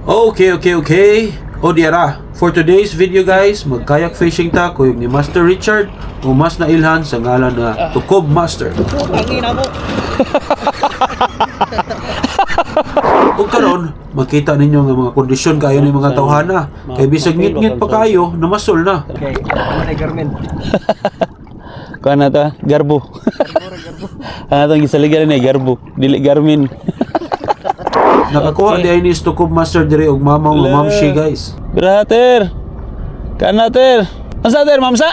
Okay. O diara, for today's video guys, magkayak fishing ta kuyog ni Master Richard o mas nailhan sa ngalan na Tukob Master. Tangina mo. Ug karon, makita ninyo nga mga kondisyon kayo ni mga tawhana. Kay bisag ngit-ngit pa kayo, namasol na. Okay, ano na Garmin? Kuha na to, garbo. Ano itong gisaligan ni garbo. Dili Garmin. Nakakuha di ay ni Tukob Master diri og mamaw nga mamshi guys. Brother. Kanater. Unsa ter, mamsa?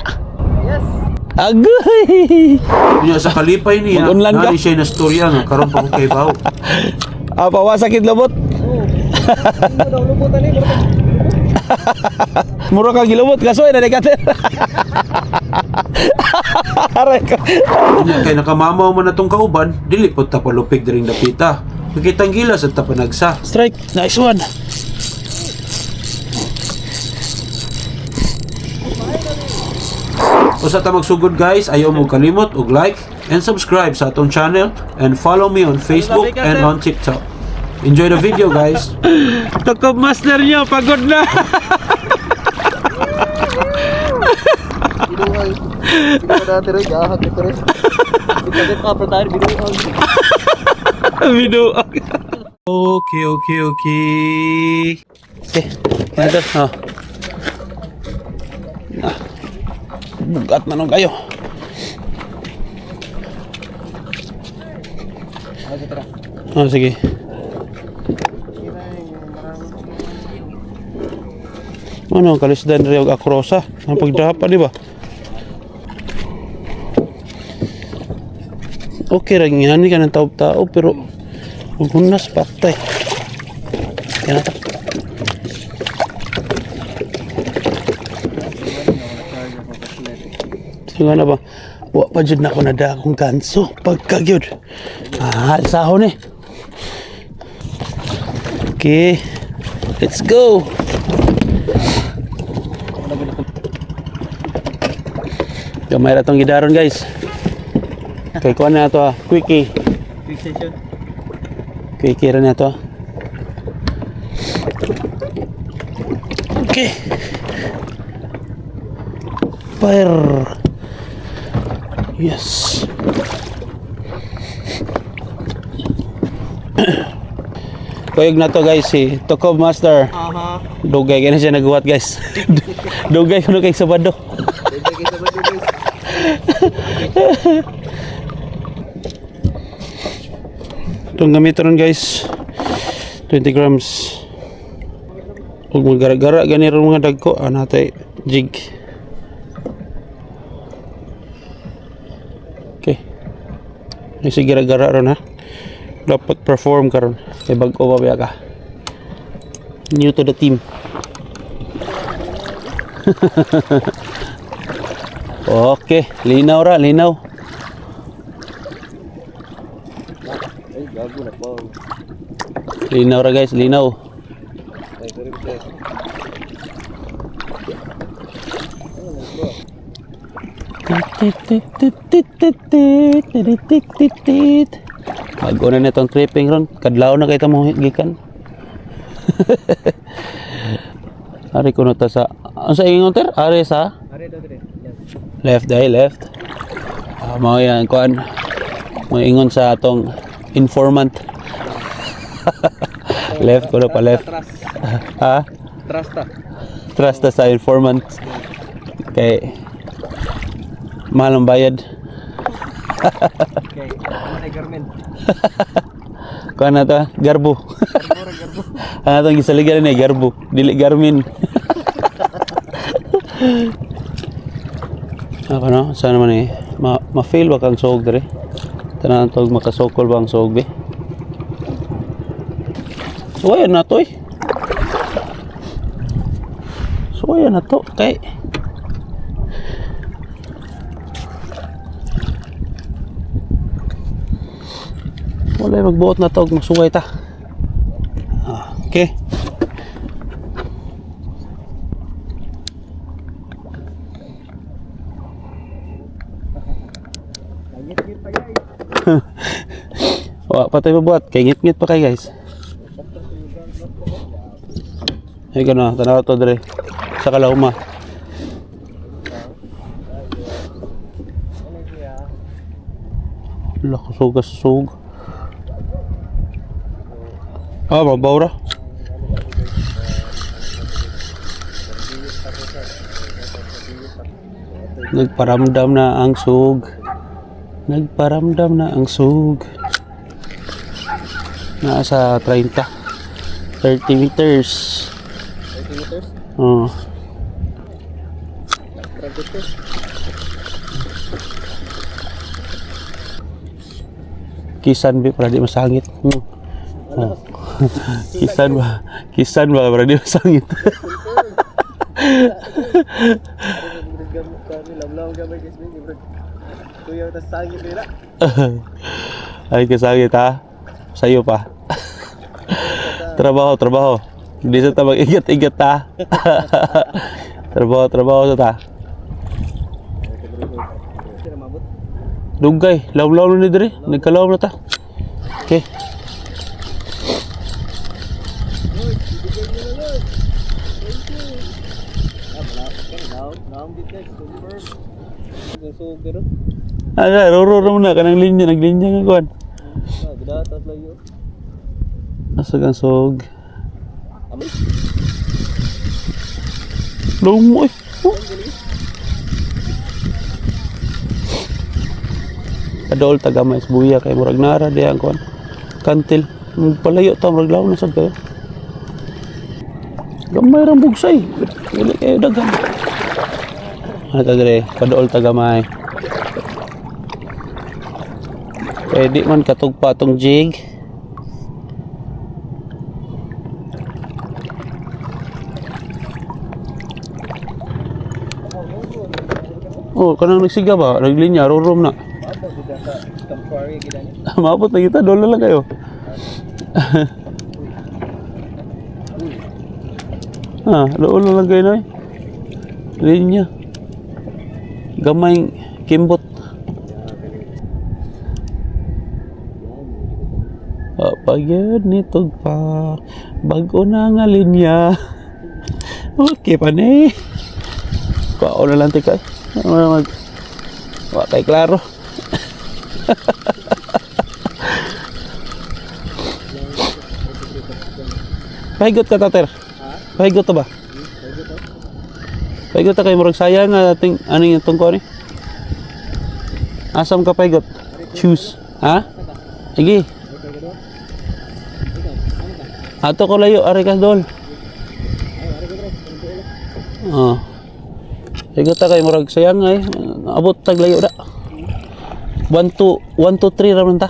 Yes. Agoy. Unya sa kalipay niya, Mag-unlan ka? nani siya nastorya nga karon pa ko kay baw. Apa wa sakit lobot? Oh. Ano daw lubutan ni? Mura ka gilobot kasoy na kater. Aray ko. Unya kay nakamamaw man atong kauban, dili pod ta palupig diring dapita. Makitang gilas at tapanagsa. Strike. Nice one. Usa ta magsugod guys, ayaw mo kalimot og like and subscribe sa atong channel and follow me on Facebook and on TikTok. Enjoy the video guys. Tukob master nyo, pagod na. Binuhay. Binuhay dati rin, gahag nito rin. Binuhay pa pa tayo, binuhay. Binuang. Okay. Okay. Ito. Oh. Ah. Bugat man kayo. Oh, sige. Ano, ang kalisdan rin og akrosa. Ang pagdapa, di ba? Okay ra ngani ka ng taob-tao pero ug hunas patay. Yan na ta. Sige na ba? Wa pa jud na ako nada akong kanso. Pagkagyod. Ah, sahon eh. Okay. Let's go. Gamay ra tong gidaron guys. Kay kuan na to ah, quickie. Quick session. Quickie ra na to. Ah. Okay. Fire. Yes. Kuyog na to guys si Tokob Master. Aha. Dugay kaya na siya nagbuhat guys. Dugay kuno kay Sabado. Dugay sa bado guys. Itong gamit ron guys. 20 grams. Ug magara-gara gani ron mga dagko anatay jig. Okay. Ay sige gara-gara ron ha. Dapat perform karon. Kay bag-o pa biya ka. New to the team. Okay, linaw ra, linaw. Ay, gago na po. Linaw ra guys, linaw. Ay, sorry sir. Bago na nitong tripping ron. Kadlaw na kay tamo gikan. Ari kuno ta sa unsa ingon ter? Ari sa Are daw dire. Yes. left dai left. Ah, mao yan kuan. Mo ingon sa atong informant. Left kuno pa left. Trust. Ha? Trust ta. Trust ta sa informant. Kay mahal ang bayad. Okay. Ano na Garmin? Kuan na to, garbo. Garbo. Ano itong gisaligan ni garbo. Dili Garmin. Ako no, sana man eh. Ma-fail ba kang suog dire? Tanan tog makasokol ba ang suog be? Suwayan na to eh. Suwayan na to kay wala magbuot na to og masuway ta. Ah, okay. Ngit-ngit pa guys. Wa pa tayo mabuhat kay ngit-ngit pa kay guys. Ay kana, tanaw to dire sa Kalahuma. Wala, kusog sa sug. Ah, mabaw ra. Nagparamdam na ang sug. Nagparamdam na ang sug. Nasa 30. 30 meters. 30 meters? Oo. 30 meters. Kisan bi para di masangit. Oh. Kisan ba? Kisan ba para di masangit? Kuya, tas sangit nila. Ay, kasangit ha. Sa'yo pa. Trabaho, trabaho. Hindi sa ta mag-ingat-ingat ha. Trabaho, trabaho sa ta. Dugay, lawlaw na ni diri. Nagkalaw na ta. Okay. Ano, roro ra mo na kanang linya, naglinya nga kuan. Asa kang sog? Lumo eh. Oh. Padol taga mais buya kay murag nara diha ang kuan. Kantil. Palayo ta murag law na sad kayo. Gamay rang bugsay. Dili kayo daghan. Ano ta dire? Padol taga may. Kay di man katugpa tong jig. Oh, kanang nagsiga ba? Naglinya, rorom na. Maabot na kita, doon na lang kayo. Ah, doon na lang kayo na. Linya. Gamay kimbot. Ah, pagyan ni tugpa. Bago na nga linya. Okay pa ni. Kuha na lang tika. Ano na mag... Wa kay klaro. Pahigot ka, tater. Pahigot ta ba? Pahigot ta kay murag sayang nga ating aning itong ko ni. Asam ka pahigot? Choose. Ha? Sige. Ato ko layo, ari ka dol. Oh. Pahigot ta kay murag sayang ay abot tag layo da. 1 2 1 2 3 ra man ta.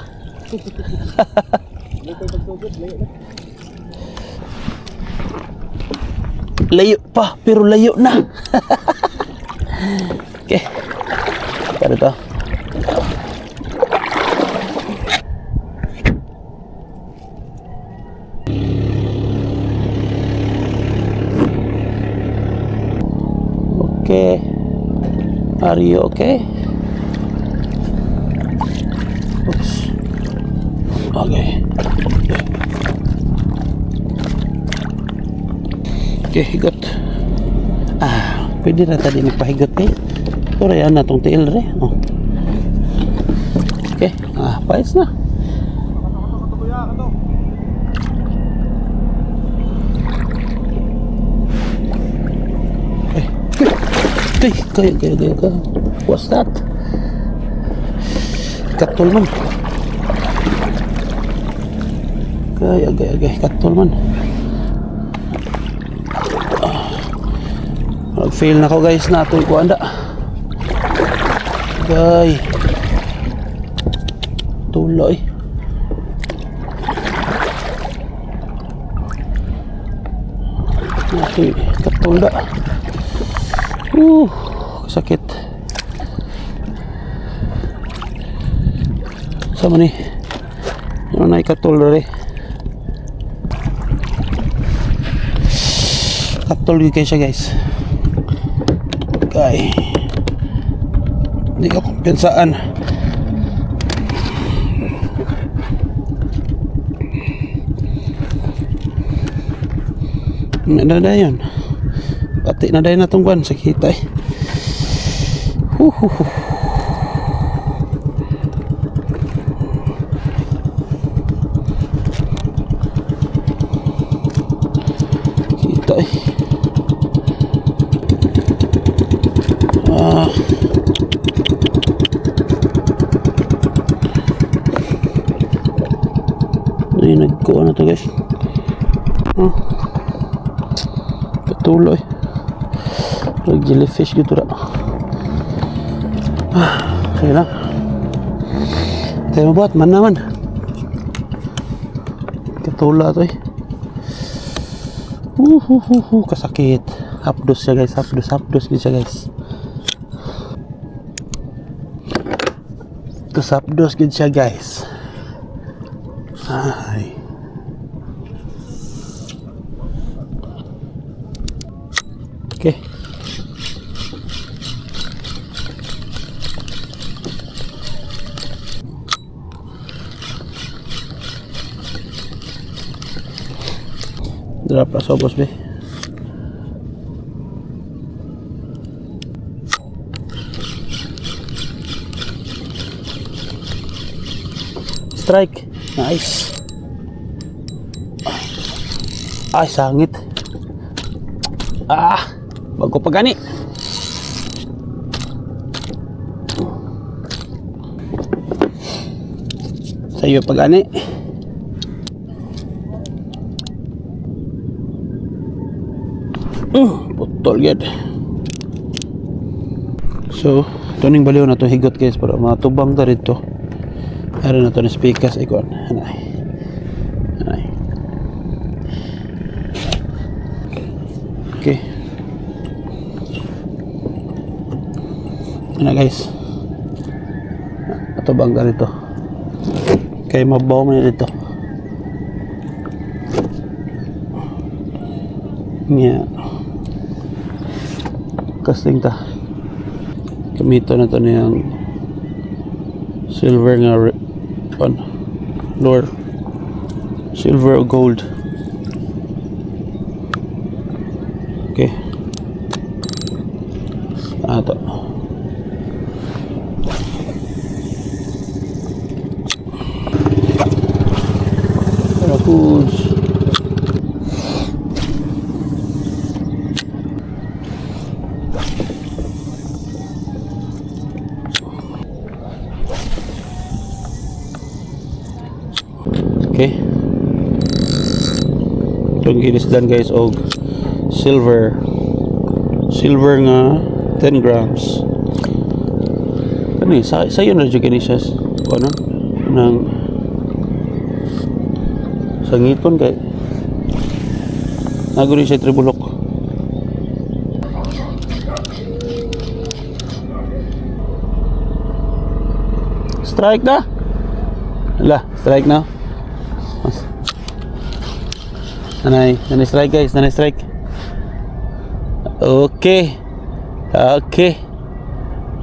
Layo pa, pero layo na. Okay. Tara to. Okay. Are you okay? Oops. Okay. Okay, higot. Ah, pwede na tadi magpahigot eh. Pero yan na tong tiil re. Oh. Okay, ah, payos na. Eh, kay, kay, kay, kay, kay. What's that? Katol man. Kay, agay, agay, katol man. Mag-fail na ko guys na ito'y kuanda. Gay. Tuloy. Ito'y katulda. Sakit. Sama ni? Ano na ikatol rin? Katol yun kayo siya guys. Kay. Hindi ko kumpensaan. Na dayon. Pati na dayon natong kwan sa kita eh. Hu hu hu. Kita eh. Ah. Ay, nagkuha na to, guys. Oh. Katuloy. Nag jellyfish gitu ra. Ah, sige lang. Tayo mabuhat, man naman. Katula to eh. Uhuhuhu, kasakit. Hapdos siya, guys, hapdos, hapdos din siya, guys. Ito hapdos gid siya, guys. Ay. Okay. Drop sa boss be. Strike. Nice. Ay, sangit. Ah, bago pa gani. Sa'yo pa gani. Putol gid. So, tuning baliw na to higot, guys, para matubang ta rito. Ara na to ni speakers ikon. Anay. Anay. Okay. Ano, guys? Atubang ta rito. Kay mabaw man dito. Nya. Casting ta. Gamito na to niyang silver nga on lure. Silver or gold. Okay. Ato. Barracudas. Okay. Itong ginisdan, guys, og silver. Silver nga 10 grams. Ano eh, sa na jud kini siya. Ano? Nang sangiton kay Nago rin siya tribulok. Strike na. Ala, strike na. Nanay, nanay strike, guys, nanay strike. Okay. Okay.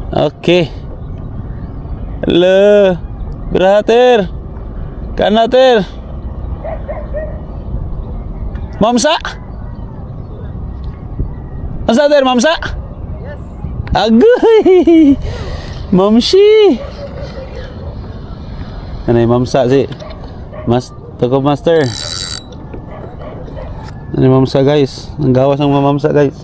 Okay. Hello. Brother. Kanater. Mamsa? Mamsa ter, mamsa? Yes. Agoy! Mamsi! Ano yung mamsa si Mas Toko Master. Ano yung mamsa, guys? Ang gawas ng mga mamsa, guys.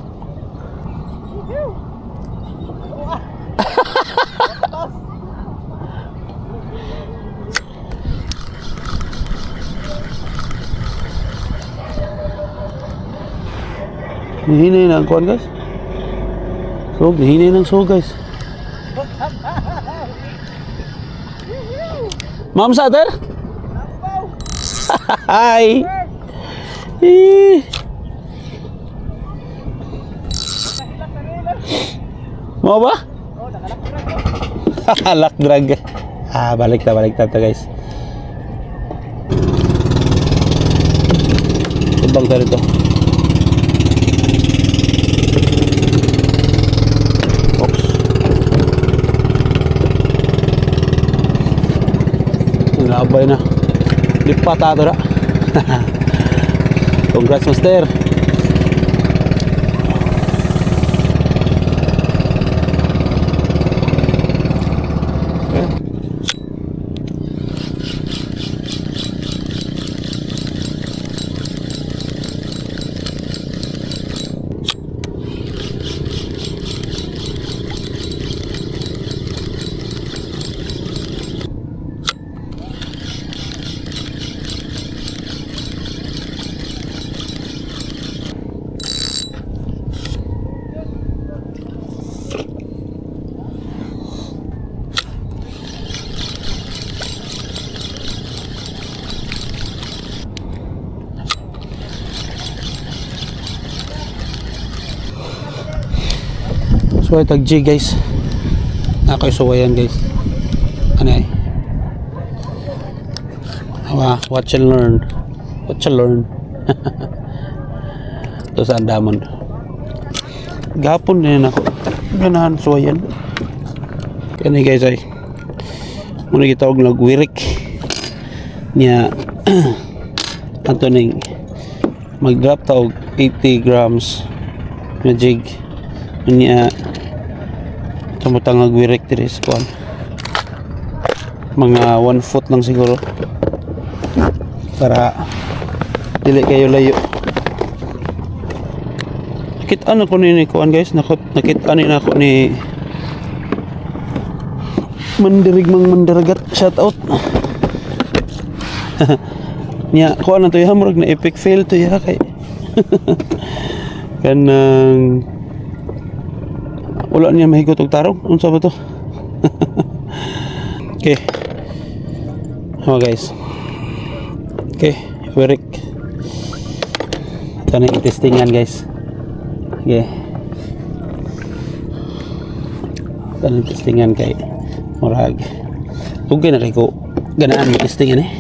Nihinay na ang kuwan, guys. Sug, nihinay ng sug, guys. Mamsa ter? Hi. Eh. Mau ba? Lock drag. Ah, balik ta to, guys. Tubang ta rito. Oops. Labay na. Lipat ato na. Congrats, master. Suway tag G, guys. Ako'y suwayan, guys. Ano eh? Awa, watch and learn. Watch and learn. Ito sa andamon. Gapon din ako. Ganahan suwayan. Kani, guys, ay. Muna gitawag nagwirik. Niya ato ning mag-drop ta og 80 grams na jig. Niya tumutang nagwirik diri sa kuan. Mga 1 foot lang siguro. Para dili kayo layo. Nakita na ko ni kuan, guys, nakita ni nako ni Mandirig mang mandiragat, shout out. Niya kuan na to ya, murag na epic fail to ya kay kanang wala niya mahigot og tarong. Unsa ba to? Okay. Oh, guys. Okay, wirik. Ito na yung testingan, guys. Okay. Ito na yung testingan kay murag. Okay na kay ko ganaan mo testingan eh.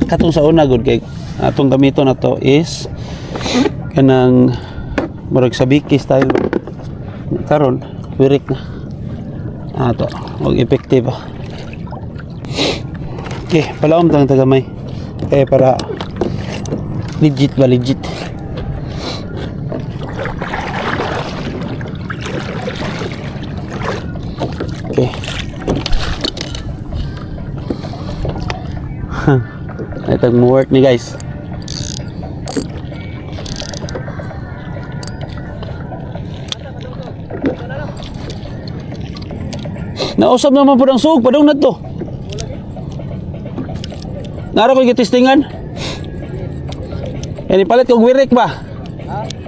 Katong sa una gud kay atong gamiton na to is kanang murag sabiki style. Karon wirik na. Ato, og effective ah. Okay, palaom tang tagamay. Kaya para legit ba, legit. Okay. Ito mo work ni, guys. Nausab naman po ng suog, padung na to. Nara ko gitistingan. Yan ipalit kog wirik ba?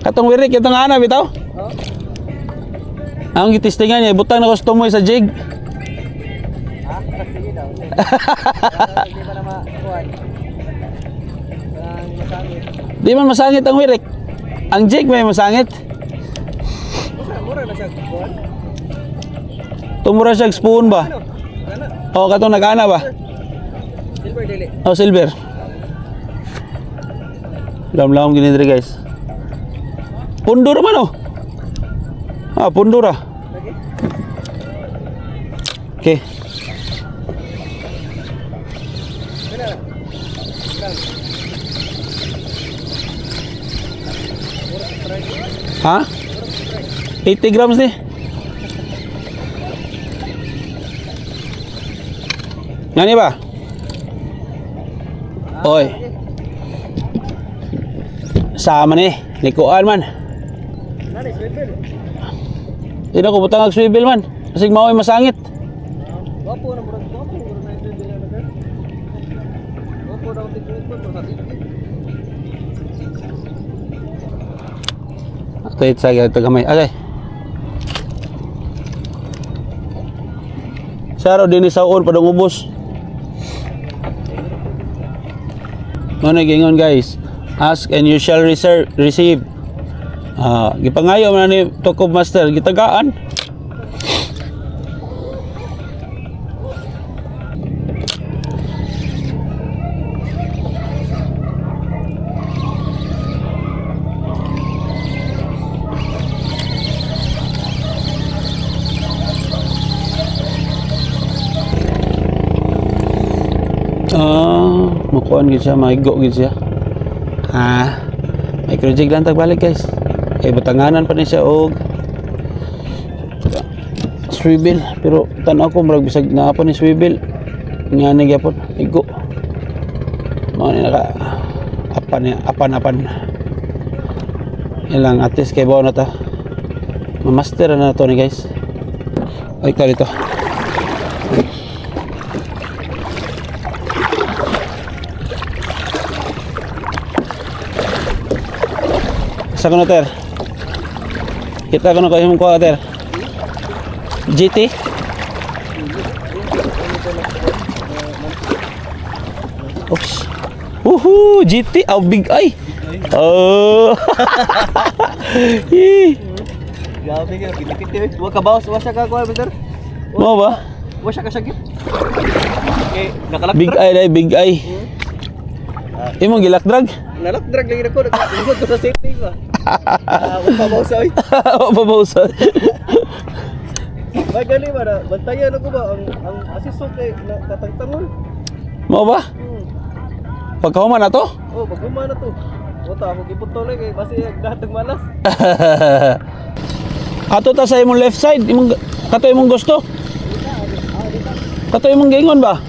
Katong wirik itong ana bitaw. Ang gitistingan niya, butang na customer sa jig. Ha? Sige daw. Hindi pa na makuhan. Walang masangit. Di man masangit ang wirik. Ang jig may masangit. Mura, mura na siya. Kuhan. Tumura siya og spoon ba? Ano? Ano? O katong nag-ana ba? Silver dili. O silver. Lam-lam gini diri, guys. Pundo man oh. Ah, pundo ra. Lagi? Okay. Ano? Lang. Ha? 80 grams ni. Ngani ba? Oy. Sama ni, likuan man. Nani, swivel. Di na ko butang og swivel man. Kasi mao'y masangit. Wapo na murag wapo murag na swivel na sir. Wapo daw tigil ko sa tigil. Ito ito sa ito gamay. Okay. Saro din sa uon padung ubos. Mo na gingon, guys. Ask and you shall receive. Ah, gipangayo man ni Tokob Master, gitagaan. Ah, mukuan gid siya, maigo gid siya. Ah, micro jig lang tagbalik, guys. Eh butanganan pa ni siya og swivel, pero tan-aw ko murag bisag naa pa ni swivel. Nga ni gyapon, igo. Mao ni naka apan niya, apan apan. Ilang at least kay na ta. Ma-master na to ni, guys. Ay ka dito. Sa ko na, ter. Kita ko na kayo mong kuha, ter. GT? Oops. Woohoo! GT! Oh, big eye! Oh. Ih, Grabe ka, piti-piti eh. Wa ka bawas, wa siya ka kuha, sir. Mo ba? Wa siya ka sagip. Okay, nakalak Big eye dai, big eye. Imong gilak drag? Nalak drag lagi nako, nakalimot ko sa safety ba. Ah, wa ka bawas oy. Wa pa bawsan. May gani ba na bantayan ako ba ang asiso kay na katangtangon. Mo ba? Pagkahuman na to? Oh, paguma na to. Wata ako giputol eh kay basi dahatag malas. Ato ta sa imong left side, imong kato imong gusto. Kato imong giingon ba?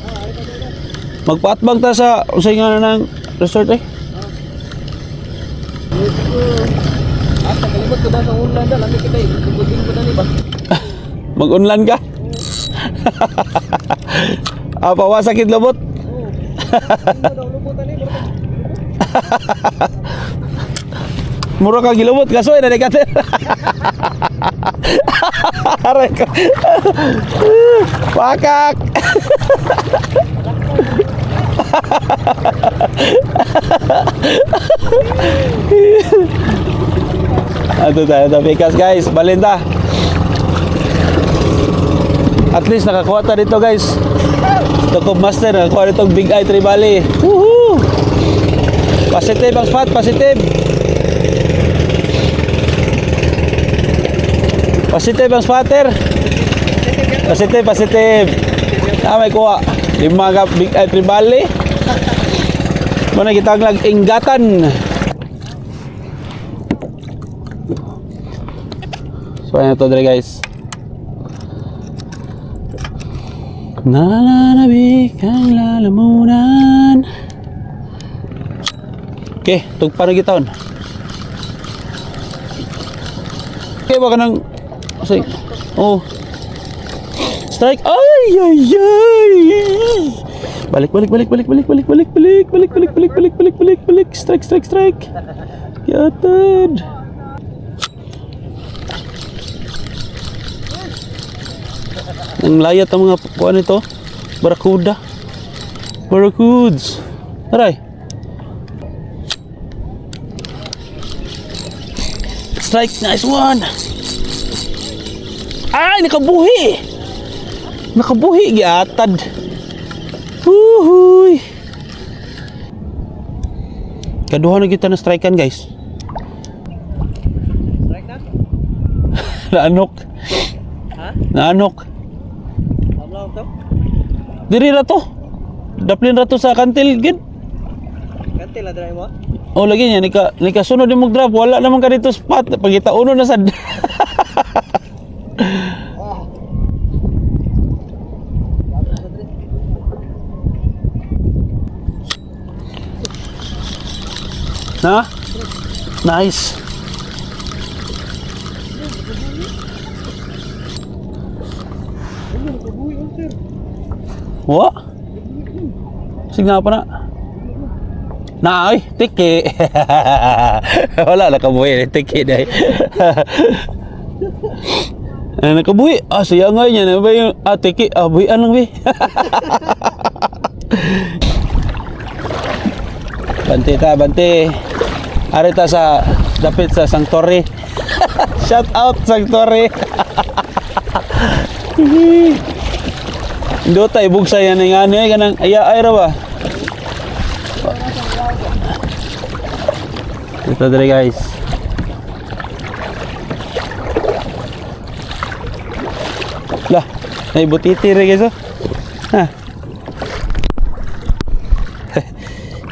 Magpaatbag ta sa unsay nga na ng resort eh. Ah, kalimot ko ba sa online na lami kita eh. Tugudin ko na ni ba. Mag-unlan ka. Ah, pawasakit lobot. Oh. Ano daw lubutan ni? Mura ka gilobot kaso eh na ka. Aray ko. Pakak. Ato tayo tapikas guys, balinta. At least nakakuha ta dito guys. Tukop Master nakakuha dito og Big Eye Tribali. Woohoo! Positive ang spot, positive. Positive ang spotter. Positive, positive. Ah, may kuha. Lima ka Big Eye Tribali. Muna kita lag ingatan. So ayan to dre guys. Nananabik ang lalamunan. Okay, tugpa na gitaon. Okay, baka nang... Say, oh. Strike! Ay, ay, ay! Balik, balik, balik, balik, balik, balik, balik, balik, balik, balik, balik, balik, balik, balik, balik. Strike, strike, strike. Yatad. Ang layat ang mga kuan nito. Barracuda. Barracudes. Aray. Strike, nice one. Ay, nakabuhi. Nakabuhi giatad. Huhuy. Kaduha na kita na strikean, guys. Strike na? Naanok. Ha? Naanok. Amla to. Diri ra to. Daplin ra to sa kantil gid. Kanti la dry mo. Oh, lagi niya nika nika sunod imong drop, wala naman ka dito spot. Pagita uno na sad. Na? Nice. Wa? Sige nga pa na. Na ay, tiki. Wala nakabuhi, tiki dai. Ah, nakabuhi. Ah, siya nga niya. Ano ba yung, ah, tiki. Ah, buhian lang, be. Bante ta, bante. Ari ta sa, dapit sa Sanctuary. Shout out, Sanctuary. Indota, ibugsa yan ang ano eh, kanang, aya, ay ra ba? Ito dire guys. Lah, may butiti re guys oh. Ha.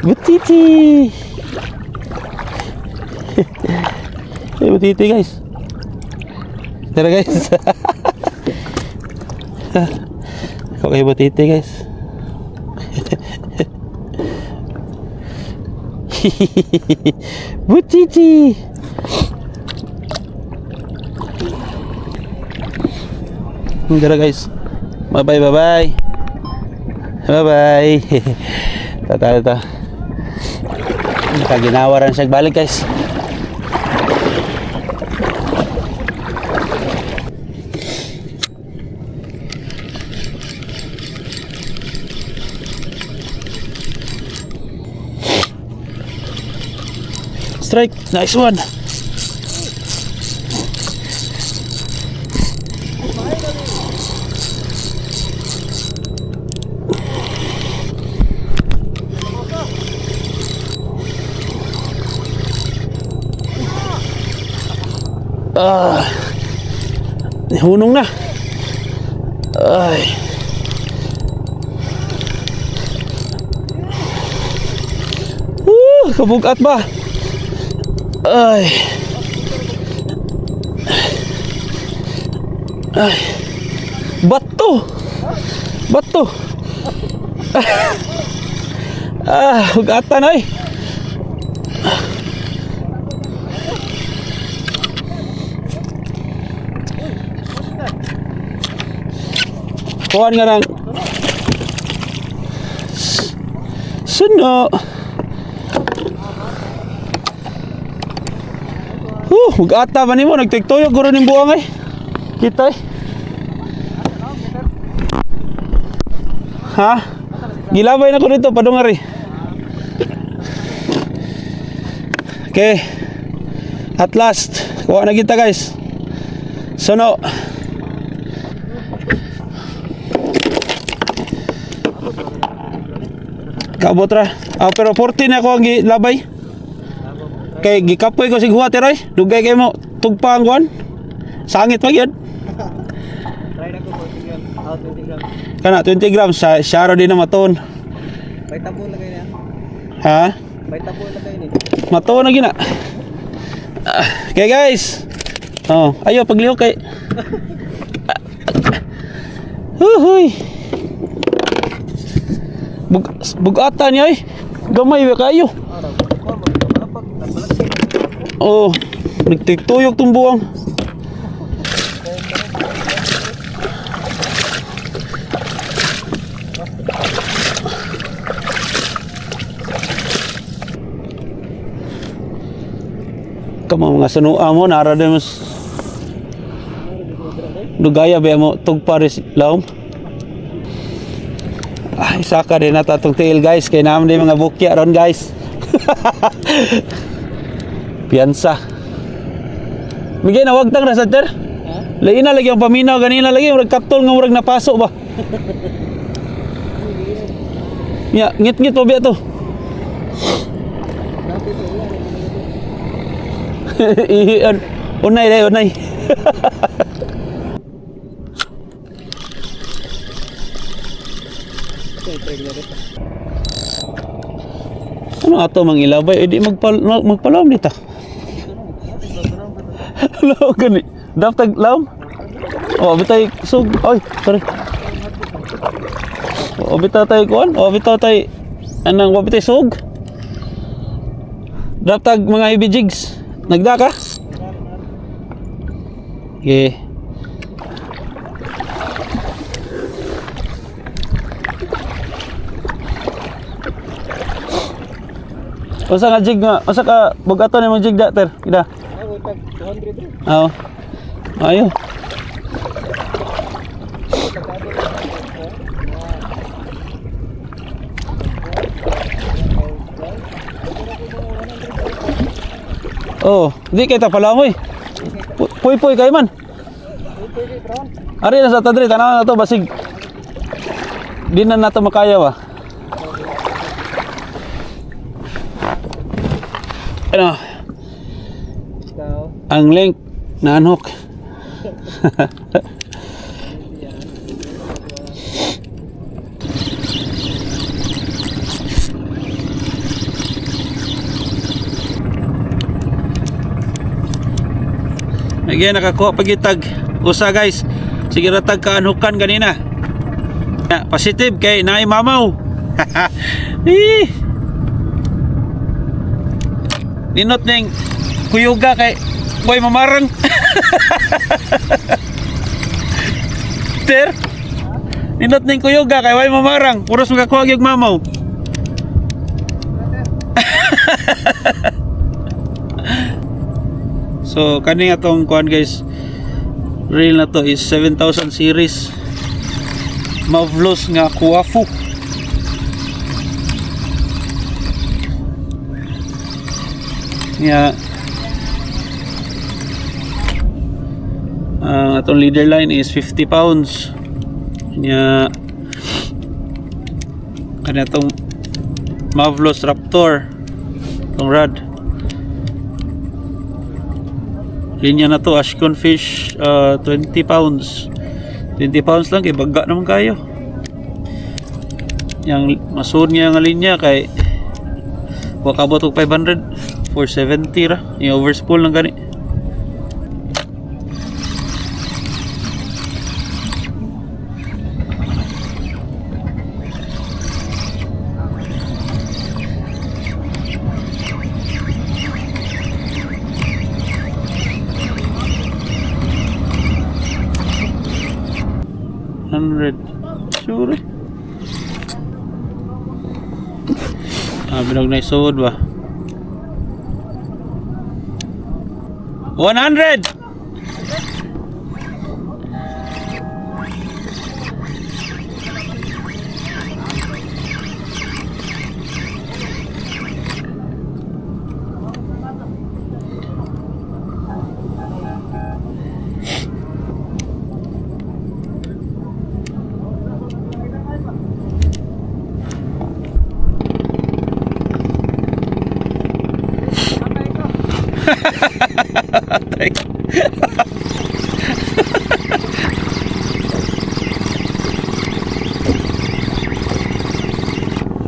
Butiti. May butiti guys. Tara guys. Okay, butiti guys. Butiti. Tara guys. Bye bye bye bye. Bye bye. Tata tata. Nakaginawaran siya balik guys. Strike. Nice one. Ah. Hunong na. Ay. Woo, kabugat ba? Ay. Ay. Bato. Bato. Ah, hugatan ay. Kuhan nga lang. Suno. Huh, mag-ata ba nimo nagtigtuyog guro ning buwang ay. Kita ay. Ha? Gilabay na ko dito padungari. Okay. At last, kuha na kita, guys. Suno. Kaabot ra. Ah, pero 14 na ako ang gilabay. Kay gikapoy ko sig huwat eh, Dugay kay mo tugpa ang kuan. Sangit pa gyud. Try na ko 40 grams. Ah, 20 grams. Kana 20 grams sa siya din na maton. May tabo na kayo niya. Ha? May tabo na kayo ni. Maton na gina. Ah, okay guys. Oh, ayo paglihok kay. Ah. Huhuy. Bugatan niya ay. Gamay wa kayo. Araw. Malapag. Nagbalag. Oh, nagtigtuyog tong buwang. Kamo mga sanua mo, nara din mas dugaya ba mo tugpares lawom. Ay, saka din na tatong tail, guys, kay naman din mga bukya ron, guys. Piyansa. Migay na wag tang rasater. Ha? Lain na lagi ang paminaw ganina lagi murag katol nga murag napaso ba. Ya, ngit-ngit pa biya to. Ihian. Unay dai, unay. Ano ato mang ilabay? Eh, di magpalawom dito. Lawom gani. Dapat lawom. Oh, bitay sug. Oy, sorry. Oh, bitaw tay kuan. Oh, bitaw tay anang wa bitay sug. Dapat mga heavy jigs. Nagda ka? Okay. Unsa nga jig nga? Unsa ka bugaton imong jig da, ter? Ida. Ah, utag 200 rin. Oo. Ayo. Oh, di kay ta pala mo eh. Puy-puy kay man. Ari na sa tadri, tanaw na to basig. Di na nato makaya ba. Ano, Ikaw. Ang link na unhook. Again, nakakuha pagitag usa, guys. Sige ratag ka unhookan ganina. Na, positive kay naay mamaw. Eh. Ninot ning kuyuga kay boy mamarang. Ter. Ninot ning kuyuga kay way mamarang. Puros makakuha gyud mamaw. So kani atong kuan, guys. Reel na to is 7000 series. Mavlos nga kuwafu. Yeah. Ang atong leader line is 50 pounds. Nya kanya tong Mavlos Raptor tong rod. Linya na to Ashcon fish, 20 pounds. 20 pounds lang kay bagga naman kayo. Yang masun niya nga linya kay wa kabot og 500, 470 ra. Yung overspool lang gani. Hundred. Sure. Eh. Ah, binog na isuod ba? 100!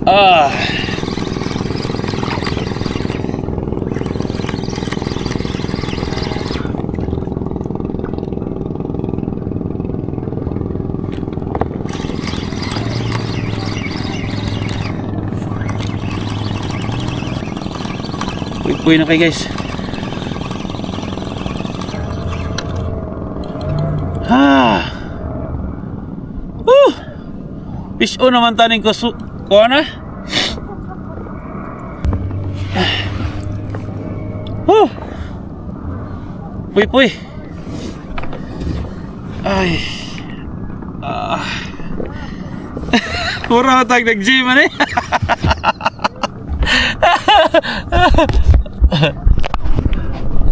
Ah. Puy-puy na kayo, guys. Ah. Fish on naman taning ko su kuha na. Oh. Puy puy. Ay. Ah. Mura tag nag-gym ani.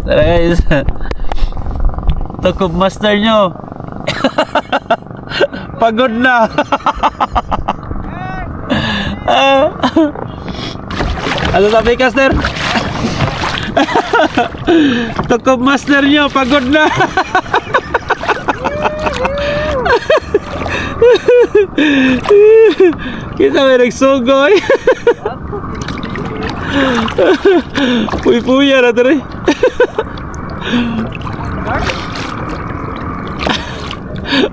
Tara, guys. Tukob master nyo. Pagod na. Ah. Ano sabi ka, sir? Tukob master nyo, pagod na. Kita may nagsugoy. Puy-puya na dere.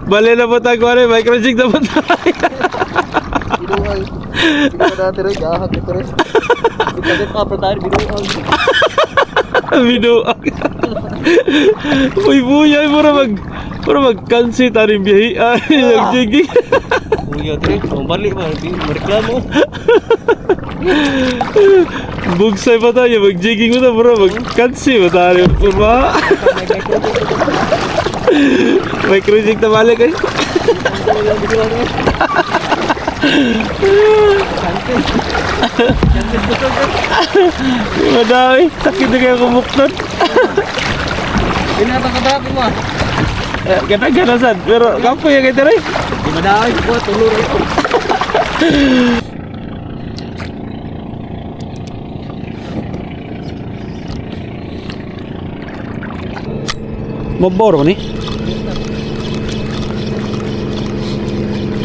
Bale na po tayo, kuwari, microjig na po tayo. Binuang. Binuang dati rin, gahag ito rin. Binuang pa tayo, binuang. Binuang. Puy-puya, mura mag kansi taning biyahe. Ay, nag-jigging. Kuya rin, ang balik man, mareklamo. Bugsay pa tayo, mag-jigging mo na, mura mag kansi pa tayo. Purma. Microjig na balik eh. Madami, sakit na kayo kumukton. Binata ka mo ah. Eh, gana-gana sad, pero kapoy yung kayo rin. Di madami, buat tulur ito. Mabor ni.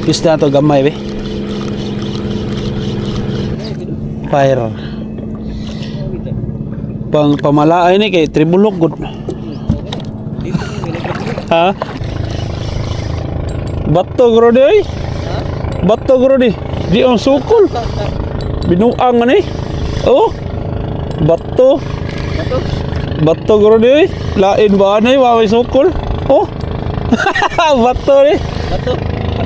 Isda to gamay be. Fire. Pang pamalaay ni kay tribulok gud. Ha? Bato gro di oy. Bato gro di. Di ang sukol. Binuang man eh. Oh. Bato. Bato gro di oy. Lain ba na wa may sukol. Oh. Bato ni. Bato.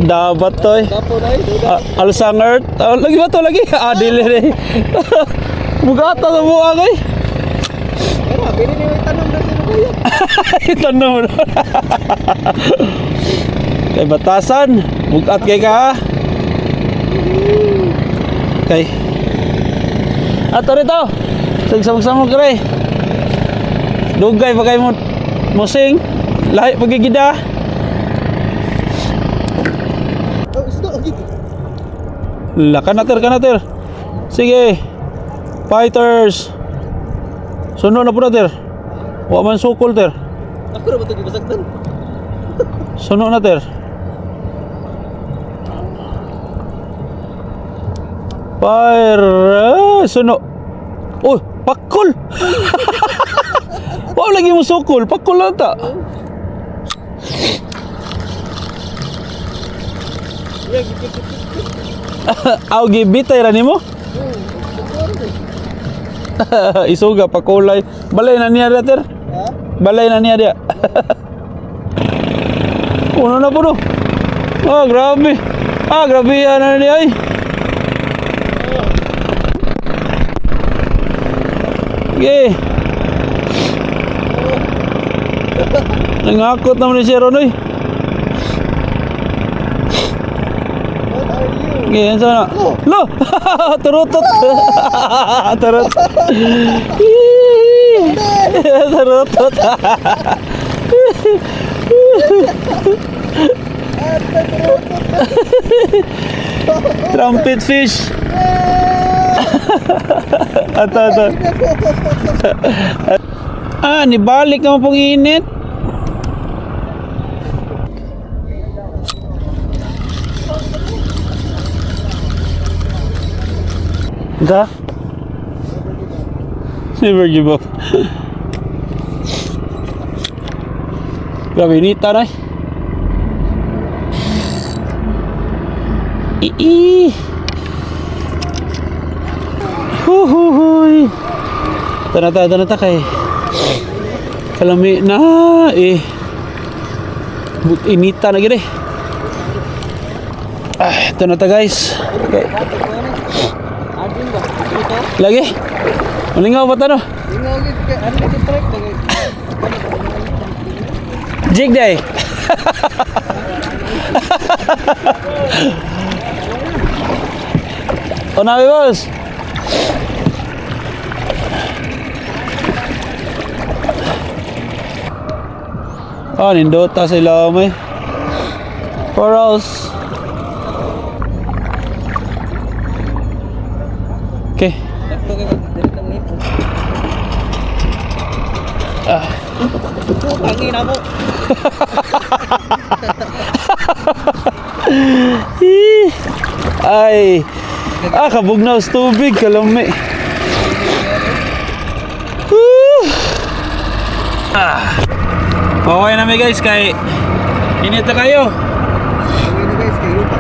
Da bato eh. Tapo na eh, duda. Ah, alsang earth. Ah, lagi bato lagi. Ah, dili ni. Bugata sa buang eh. Pero, pwede niyo itanong na sino kuya. Tanong mo na. Kay batasan, bugat kay ka ha. Kay. Ato rito. Samog-samog kare. Dugay pa kayo mo musing. Lahi pagigida. Oh, isda lagi. La kanater kanater. Sige. Fighters. Suno na po na ter. Wa man sukol ter. Ako ra ba ito gibasagdan? Suno na ter. Fire. Ah, suno. Oh, pakol. Wa lagi mo sukol, pakol lang ta. Yeah, gikit gikit. Aw gibitay ra nimo? Isuga pakulay. Balay na niya dia, ter. Ha? Balay na niya dia. Uno na po no. Ah, grabe. Ah, grabe yan na niya ay. Okay. Nangakot naman ni Sir Ronoy. What are you? Okay, yan sana. Lo! Turutot! Turut. Turutot. Trumpet fish. Ato, ato. Ah, nibalik naman pong init. Ga? Never give up. Grabe, inita na eh. Ii. Huhuhuy. Tanata, tanata kay. Kalami na eh. Inita na gid eh. Ah, ito na ta guys. Okay. Adin ba? Ito? Lagi. Malingaw ba ta no? Ingaw gid kay ano gid trek ba? Jig day. Una boss. Ah, nindota sila may. Corals. Okay. Sakto kay dili kang ngipon. Ah. Pangin mo. Ih. Ay. Ah, kabugnaw sa tubig. Kalami. Woo! Ah. Okay na mi guys kay init na kayo. Uwi na guys kay lupa.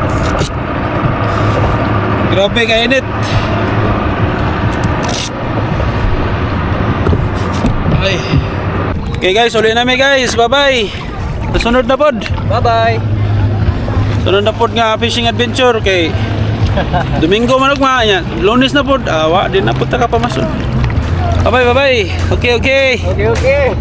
Grabe kay init. Ay. Okay guys, uli na mi guys. Bye-bye. Sa sunod na pod. Bye-bye. Sunod na pod nga fishing adventure kay Domingo man og mga nya. Lunes na pod. Ah, wa di na pod ta ka pamasod. Bye bye, bye bye. Okay, okay. Okay, okay.